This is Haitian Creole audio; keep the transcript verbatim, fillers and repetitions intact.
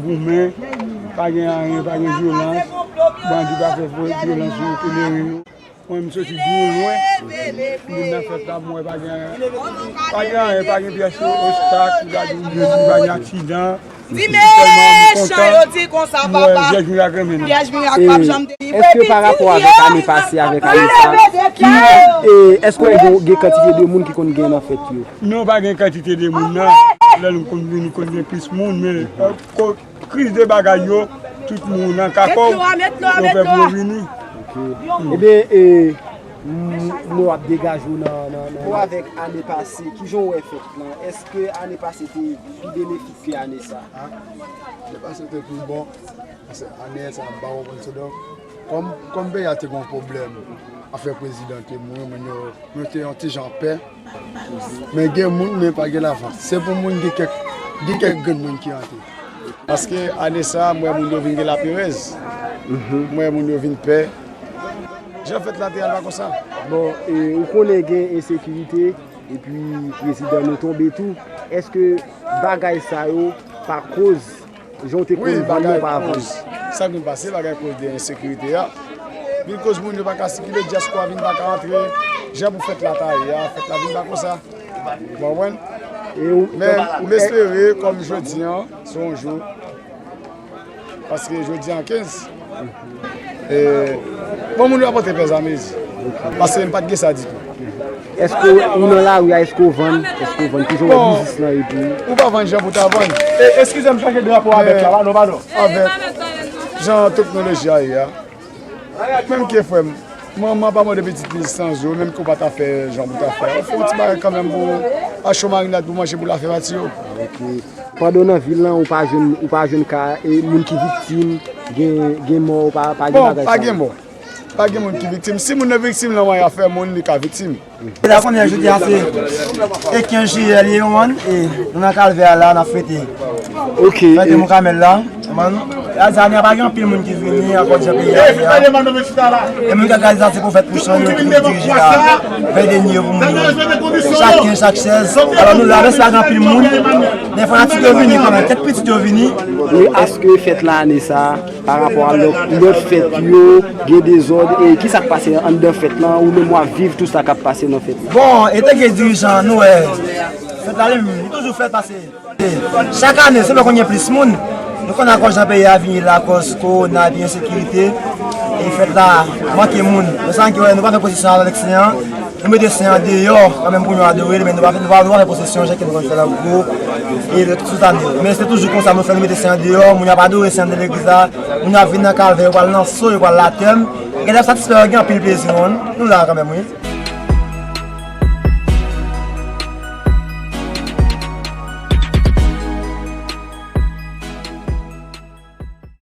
Goumen, pa gen anyen, pa gen vyolans. Bandi pa fè vyolans sou pèleren yo. Mwen, m soti byen lwen. Vin nan fèt la, m wè pa gen, pa gen anyen, pa gen pyès obstak, pou gade ou byen, pa gen aksidan. Di mechan yo di konsa, papa. Pyès mirak p ap janm te. Èske pa rapò avèk ane pase avèk ane sa, ki, e, èske w gen, gen kantite de moun ki konn gen nan fèt yo? Non, pa gen kantite de moun nan. Lè nou konn vini, konn gen plis moun, men, e, ko-, kriz de bagay yo, tout moun nan kakòw, yo fè pou yo vini. Ebyen, e, m-, mwen w ap degaje w nan, nan, nan. Pou avèk ane pase, kijan w wè fèt lan? Èske ane pase te pi benefik ke ane sa? Ane pase te pi bon. Paske ane sa, m pa konprann se donk. Kòm, kòm peyi a te gen yon pwoblèm, afè prezidan te mouri, moun yo, moun yo te yon ti jan pè. Men gen moun, men pa gen lavan. Se pou moun gen kèk, gen kèk grenn moun ki antre. Paske ane sa, m wè moun yo vin gen laperèz. M wè moun yo vin pè. Jan fèt la te al pa konsa. Bon, e, ou konnen gen ensekirite, epi prezidan nou tonbe tou. Èske bagay sa yo pa koz jan w te konn vann yo pa vann? Sa k vin pase, bagay koz de ensekirite a. Vin koz moun yo pa ka sikile, dyaspora vin pa ka antre. Jan pou fèt la ta ye a, fèt la vin pa konsa. Ou konprann? Men, m espere, kòm jodi an, se yon jou. Paske jodi an kenz. E, bon, moun yo ap antre pèzamezi. Paske m pa t gen sa ditou. Èske ou nan lari a, èske w vann? Èske w vann? Kijan w wè biznis lan epi? Ou pa vann jan pou ta vann. E, eskize m, chanje drapo avèk la, padon, padon. Avèk jan teknoloji a ye a. Menm ke frè m, manman pa mande pitit li san zo, menm ke w pa ta fè jan pou ta fè. Ou fè yon ti bagay kanmenm pou achte yon marinad pou manje pou l a fè pati yo. Pandan w nan vil lan, ou pa jwenn, ou pa jwenn ka, e, moun ki viktim, gen, gen mò, pa, pa gen bagay sa yo? Non, pa gen mò. Pa gen moun ki viktim. Si moun nan viktim, nan mwayen afè moun, li ka viktim. Ou ta konnen jodi a se e kenz jiyè li ye, ou konprann, e nou nan Kalvè a la, n ap fete. Ok. Fete Moukamèl la, ou konprann. Jodi a, pa gen anpil moun ki vini akoz jan peyi a ye a. E moun ki gade sa, se pwofèt pou chan yo ki dirije la. Fè denye pou moun yo. Chak kenz, chak sèz. Alò nou la, menm si pa gen anpil moun, men fanatik yo vini kanmenm, kèk pitit yo vini. E èske fèt la ane sa, pa rapò a lòt, lòt fèt yo, gen dezòd, e kisa k pase anndan fèt lan, ou menm w ap viv tout sa k ap pase nan fèt lan? Bon, etanke dirijan, nou wè, fèt la li menm, li toujou fèt pase. Chak ane, se lè konn gen plis moun, nou konn akoz jan peyi a vini la, akoz kowona epi ensekirite, e fèt la manke moun. Nou sa ki wè, nou pa fè pwosesyon avèk sen an, nou mete sen an deyò, kanmenm pou nou adore l, men nou pa fè, nou pa, nou pa fè pwosesyon, jan ke nou konn fè l an gwo, e lè tout ane. Men se toujou konsa nou fè, nou mete sen an deyò, moun yo ap adore sen an nan legliz la, moun yo ap vin nan kalvè, yo pral nan so, yo pral latèm. Gen lè ap satisfè yo, gen anpil plezi, non? Nou la kanmenm, wi.